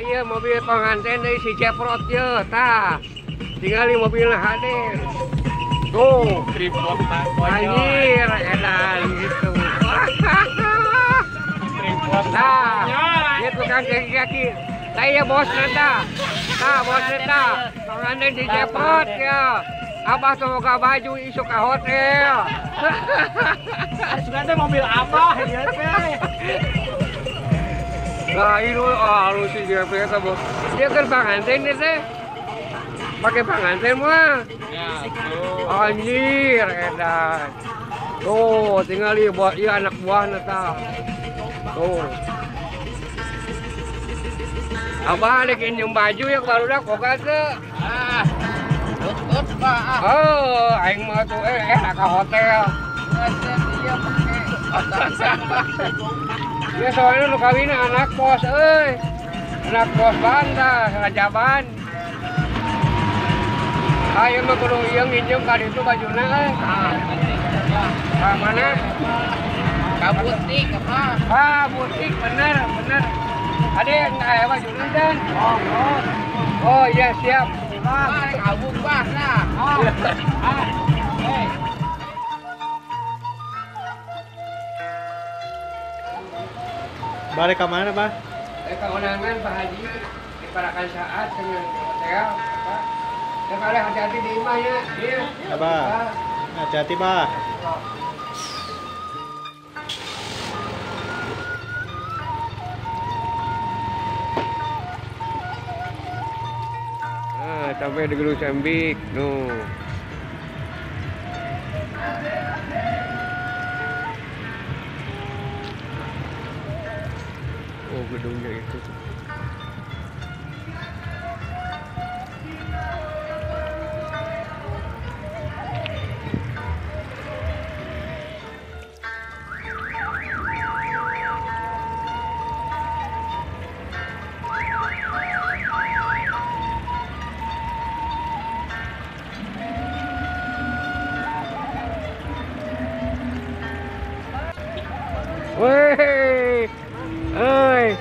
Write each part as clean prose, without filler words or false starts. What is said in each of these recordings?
Iya mobil pengantin deui si Ceprot ye tah. Tingali mobilna hadir. Tuh, tripod anjir edan gitu. Nah, itu kan kaki-kaki. Tah iya bos neta. Tah bos neta. Pengantin si Ceprot ya. Abah tuh boga baju isuk ka hotel. Sudah teh mobil abah ieu teh. Nah, ini halus si Ceprot eta bos. Dia kan pengantin teh. Pakai pengantin mah. Ya, tuh. Anjir, edan. Tuh, tinggal ieu buah ieu anak buahna tah. Tuh. Abah rek injem baju ya barudak boga teu. Ah. Tutut Pak. Oh, aing mah tuh ka hotel. Iya pake. Ya soalnya nu kawin anak bos euy. Anak bos bantah rajaban. Ayo mah kudu ieu nginjem ka ditu bajuna euy. Ka mana? Ka butik apa? Ah, butik bener, bener. Ade aya bajuna dan. Oh, oh. Oh iya siap. Ah, kabung bah lah. Ah. Hey. Balik ke mana, Bah? Ke undangan Pak Haji di Parakan Saat dengan hotel, apa? Ya kali hati-hati di imah ya. Iya. Abah. Hati-hati, Bah. Nah, sampai di Gedung Sembik, nuh. Oh, gedungnya itu. Weh, hei,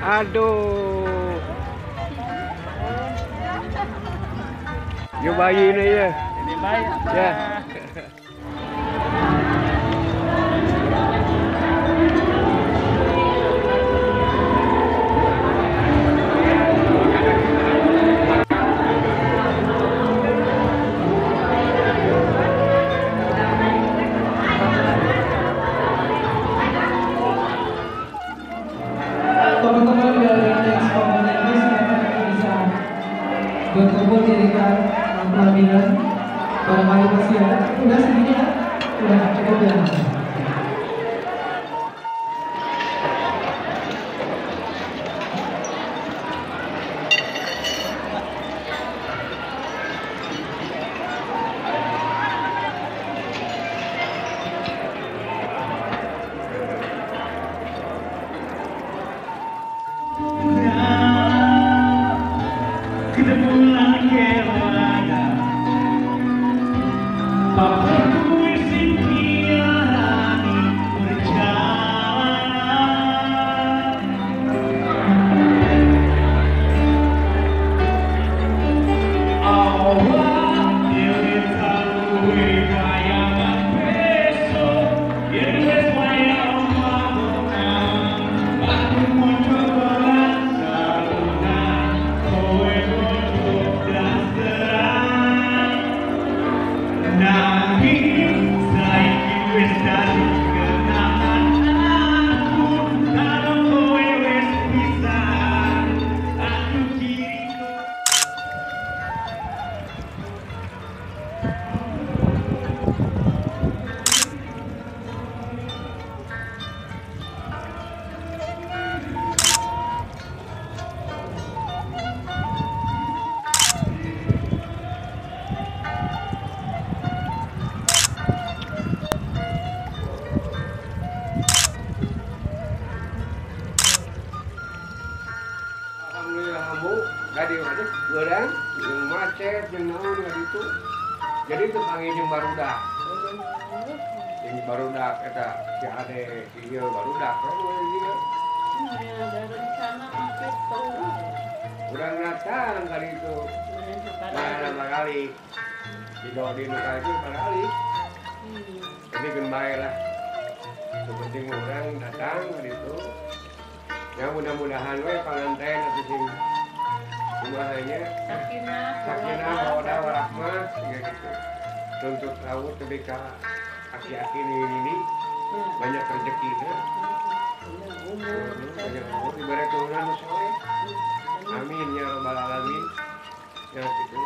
aduh, yuk bayi ini ya, ini bayi, ya. Teman-teman dari Next Community silakan bisa berkumpul di dekat pelaminan. Barangkali masih ada, udah segini ya, udah cukup ya. Tadi waduh, goreng, yang macet, yang naon itu. Jadi itu panggil jeung barudak. Jeung barudak eta si Ade, si ieu barudak, ieu. Ya, ada rencana mah gitu. Urang datang kali itu. Mana kali. Di doa di muka itu kali. Tapi keun bae lah. Yang penting urang datang kali itu. Ya mudah-mudahan we panganten atuh sing kumaha nya. Sakinah, sakinah, mawaddah warahmah ya gitu. Tuntut laut lebih ke aki-aki ini banyak rezekinya. Banyak umur diberi turunan nu soleh. Amin ya rabbal alamin. Ya gitu.